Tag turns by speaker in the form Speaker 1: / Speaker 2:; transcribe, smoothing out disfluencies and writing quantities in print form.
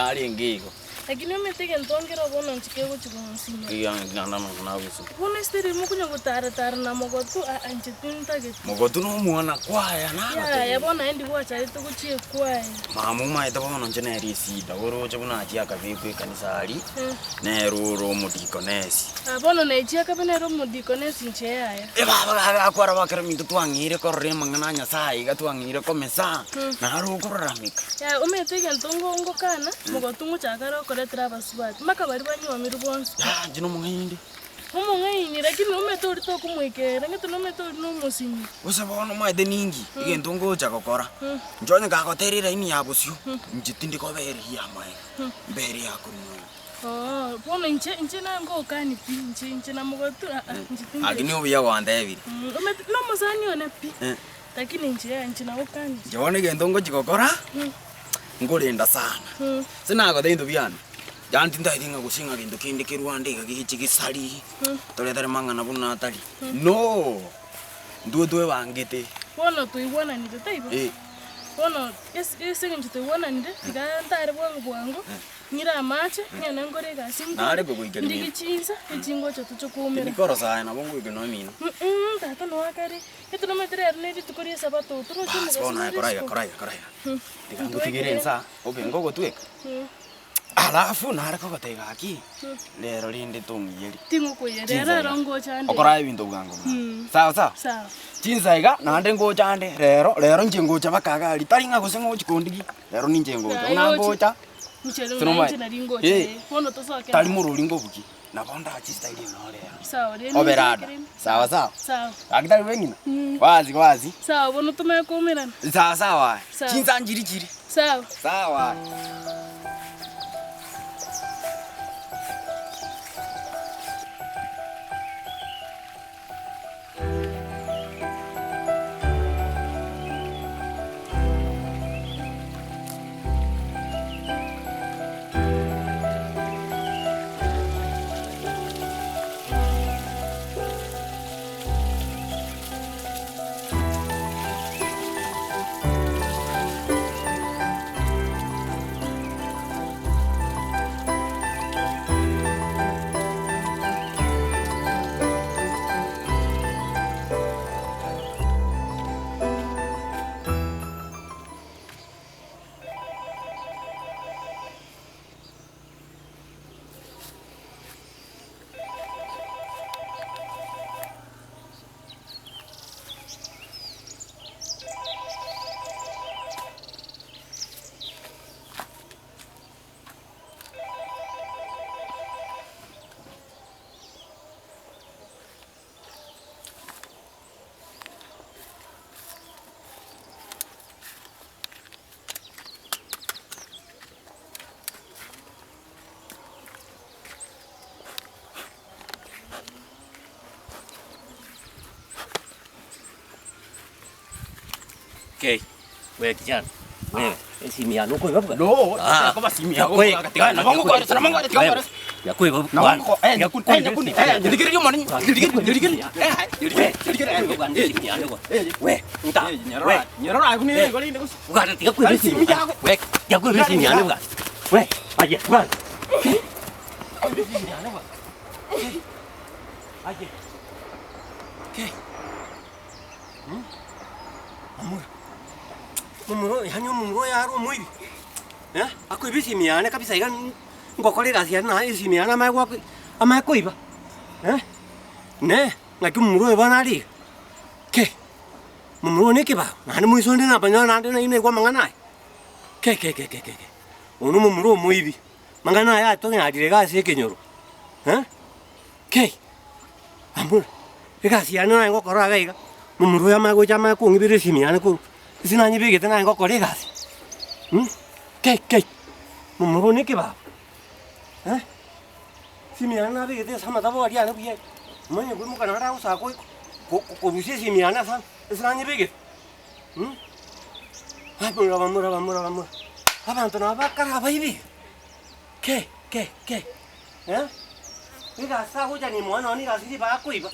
Speaker 1: Yarenge igo.
Speaker 2: Lakini omanyete egento nkere bono inche kegochia konsinya.
Speaker 1: Ekiagera
Speaker 2: Bono ase rimo konya gotara-tara na mogotu, aa inche tintageti.
Speaker 1: Mogotu na omwana kwaya nagotebirie.
Speaker 2: Yaya bono aye ndigwachagete gochia ekwaya.
Speaker 1: Mama omaete bono inche nere esida, oroche buna achia akabekwa ekanisa aria, nere ore omodikonesi.
Speaker 2: Ah bono naichia akabe nere omodikonesi inche yaya.
Speaker 1: Ebaba gaka gakwara bakera minto twang'eire korora amang'ana a Nyasaye iga twang'eire komesa, naro okororameka.
Speaker 2: Yaya omanyete egento ngo ngokana, mogotu ngochaka are okoretera abasubati, mpaka baria banywomirwe bonsi.
Speaker 1: Yaya inche nomong'aini inde.
Speaker 2: Omong'aini, lakini omanyete oria tokomoikera, ng'ete nomanyete oria nomosinyi.
Speaker 1: Gose bono omanyete ninki, egento ngocha gokora, inche onye kagotera eraini ya bosio, inche tindi koba eria ya maega, mbe eria ya korwa magega.
Speaker 2: Oo, bono inche, inche naye ngokani pi, inche, inche namogotu aa, inche tindi.
Speaker 1: Lakini obuya gwantebire.
Speaker 2: Omanyete nomosani one pi, lakini inche yaya inche nagokani.
Speaker 1: Inche bono egento ngochi gokora, nkorenda sana, ase nagoteba ebinto biane. Yaani tintageti ng'a gose ng'a gento kende kerwande iga geche gesari, toretere mang'ana buna atari. No! Intwe twebangete.
Speaker 2: Bono twaigwananire, taibo?
Speaker 1: Eh.
Speaker 2: Bono ase ase eng'encho twaigwananire, tiga ntare bwango bwango, ng'ire amache, ng'ende nkore egasi nkore,
Speaker 1: Nare kogoika
Speaker 2: ndigi
Speaker 1: rimina.
Speaker 2: chinsa, echingocha toche koumera.
Speaker 1: Tindi korosa aye nabo ngoika nonya emino.
Speaker 2: Mh, tata noe akare, gete nomanyete rero ne rituko ria esabato, toroche
Speaker 1: Bas,
Speaker 2: omogaso
Speaker 1: bono aye
Speaker 2: nore
Speaker 1: kora iga,
Speaker 2: isiko.
Speaker 1: kora iga, kora iga. Tiga ngotigere ensa, obe ngogotweka.
Speaker 2: Mh.
Speaker 1: Alafu nare kogotebia gaki, rero rende tong'iyerie.
Speaker 2: Tingokoiyeria,
Speaker 1: Chinsa
Speaker 2: rero
Speaker 1: iga.
Speaker 2: ero ngocha nde.
Speaker 1: Okorae ebinto bwango bwango. Sawa sawa?
Speaker 2: Sawa.
Speaker 1: Chinsa iga, naende ngocha nde, rero, rero inche ngocha mpaka iga aria, tari ng'a gose ng'ochi kondigia, rero ninche ngocha.
Speaker 2: Naye
Speaker 1: Buna
Speaker 2: oche.
Speaker 1: ngocha,
Speaker 2: Inche rero
Speaker 1: Sino
Speaker 2: naye inche
Speaker 1: mae-
Speaker 2: nari ngocha
Speaker 1: Eh.
Speaker 2: eh. Bono tosoke
Speaker 1: tari
Speaker 2: naye.
Speaker 1: morori ngobugia, nabo ndache style eye nore aa.
Speaker 2: Sawa, rende
Speaker 1: Obe
Speaker 2: inche
Speaker 1: rada.
Speaker 2: ekere-
Speaker 1: Sawa sawa?
Speaker 2: Sawa.
Speaker 1: Gaki tari bweng'ina? Wazi wazi.
Speaker 2: Sawa, bono tomanye koumerana.
Speaker 1: Sawa sawa aye.
Speaker 2: Sawa.
Speaker 1: Chinsa nchiri chiri.
Speaker 2: Sawa.
Speaker 1: Sawa.
Speaker 3: Kei, we kijana, wewe, esimu yane okoiba bwana.
Speaker 1: No,
Speaker 3: Ah.
Speaker 1: koba simu yako tiga nabo ngokoeresa nabo ngokoeresa tiga ngokoeresa.
Speaker 3: Yakoiba
Speaker 1: Nabo
Speaker 3: bwana.
Speaker 1: ngoko eh nyakuni eh nyakuni eh nyirigiria omone nyirigiria nyirigiria eh nyirigiria nyirigiria
Speaker 3: Koiba bwana esimu yane bwana. We, nta.
Speaker 1: Eh nyorora nyorora abune
Speaker 3: Eh.
Speaker 1: igo rinde gose.
Speaker 3: Bwana tiga koiba
Speaker 1: Esimu
Speaker 3: esimu
Speaker 1: yako.
Speaker 3: We, tiga koiba esimu yane bwana. We, aye, bwana. Esimu yane bwana. Aye. Kei. Hmm? Amura. Omoro, yaani omomura oyo are omoibi, eh, akoiba esimi yane kabisa iga ngokora egasi yane naye esimi yane amanye goaka amanye koiba, eh, ne ng'aki omomura oyo bono are iga, kei, momura oyo na ekebao, naende moiso onde nabanyora naende nainwe naigwa amang'ana aya, kei kei kei kei kei, oyo na omomura omoibi, mang'ana aya atonyarire iga ase ekenyoro, eh, kei. Abwo, egasi yane naye ngokora iga iga, momura oyo amanye gocha amanye kong'ibera esimi yane korwa, ase nanyebegete naye ngokora egasi mh, kei kei, momura one ekebaba eh, esimi yane nabegete ase amatabo aria ane buya iga, omanye koimoka naende agosaa koi ko- korusia esimi yane ase ase nanyebegete mh, abamura bamura bamura bamura, abanto nabo bakare abaibi kei kei kei. Eh, egasi agocha nimoe nonya na egasi ribaga akoiba.